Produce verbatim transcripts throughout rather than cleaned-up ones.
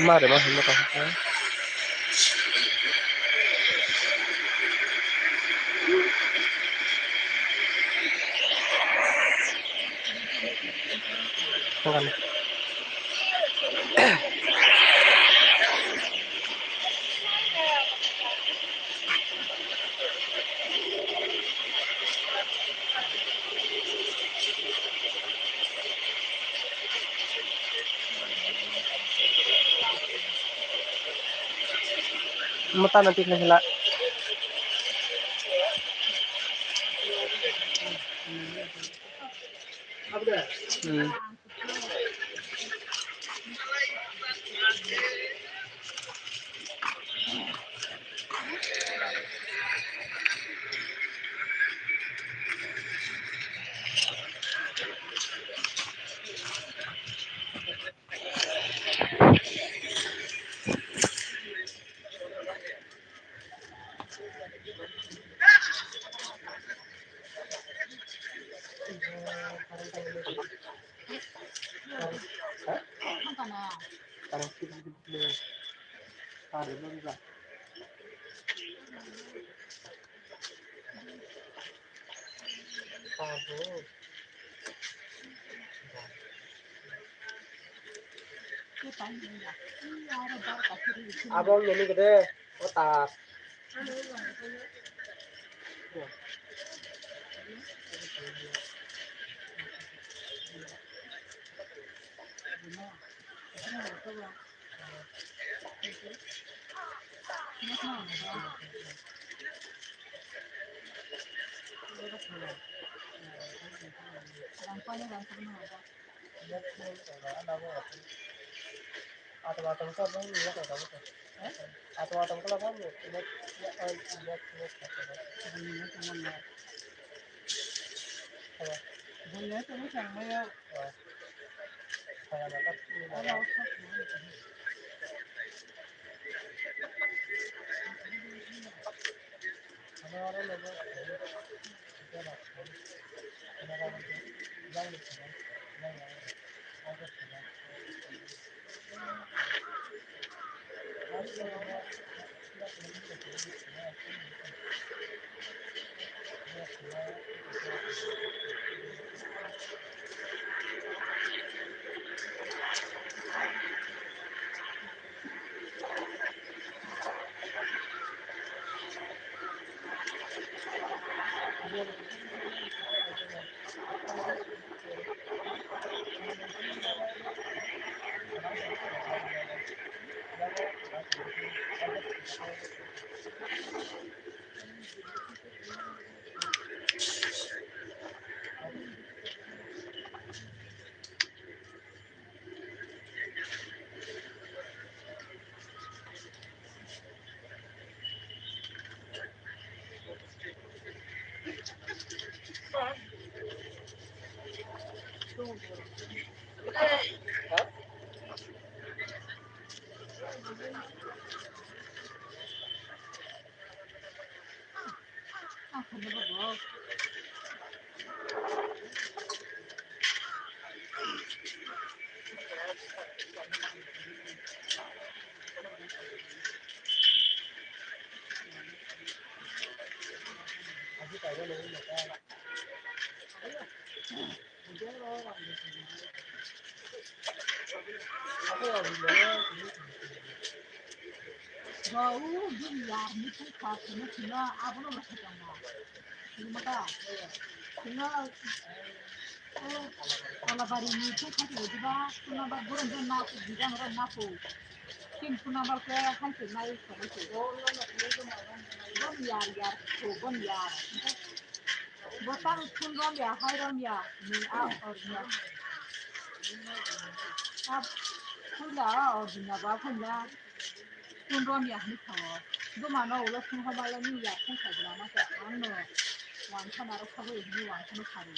Mare ma hwnba kaham khe. Mata na tikna hila. Hmm. Abo nini gede, o ta. Ba, o bini yar ni thai kha, thai na thai na, abono rwkha tongma. Thai na, thai na, o, Kolabari ni thai kha, thai diba, kuna ba, borok na, na, diba, na, na, po. Kin kuna ba, ke, hai, thai na, i, thai na, thai. Bon yar, yar, ko, bon yar. Bo tang phun rom ya, hai rom ya, ni a or ya. A phun da, a or ya, ba phun da. Phun rom ya, ni thaw. Bo mano ulo phun homa la ni ya, phun sa gra ma sa, ang no. Wan sa na ro khabu ni, wan sa ni khabu.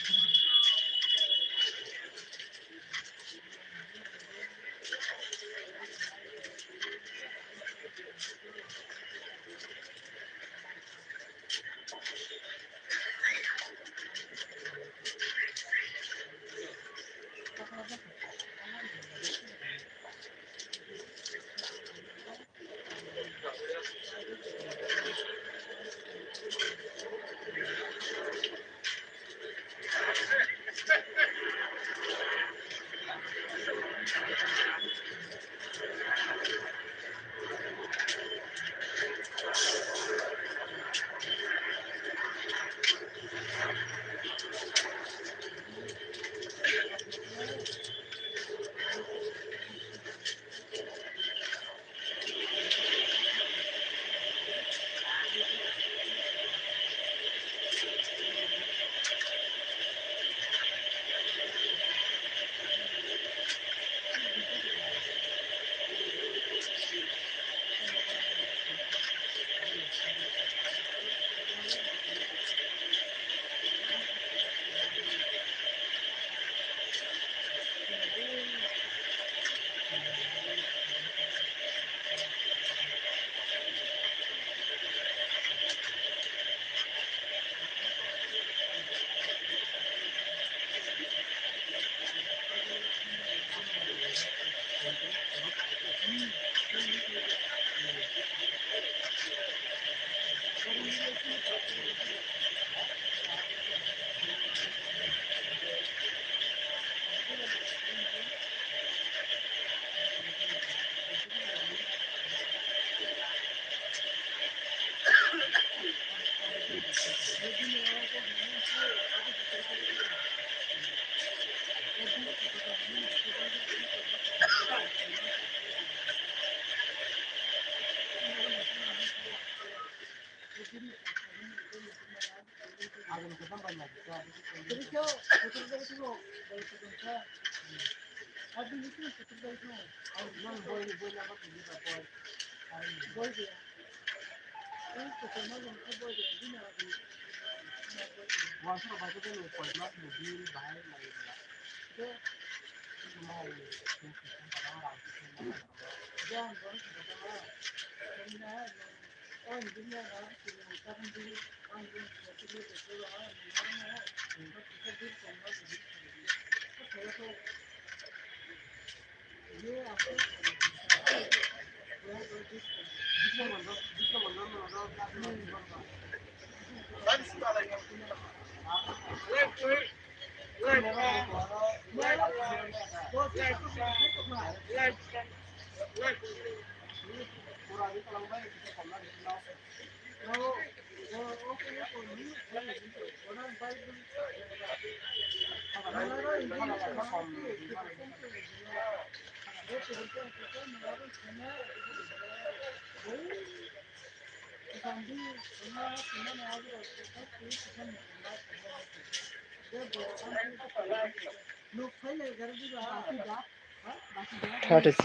Thirty six.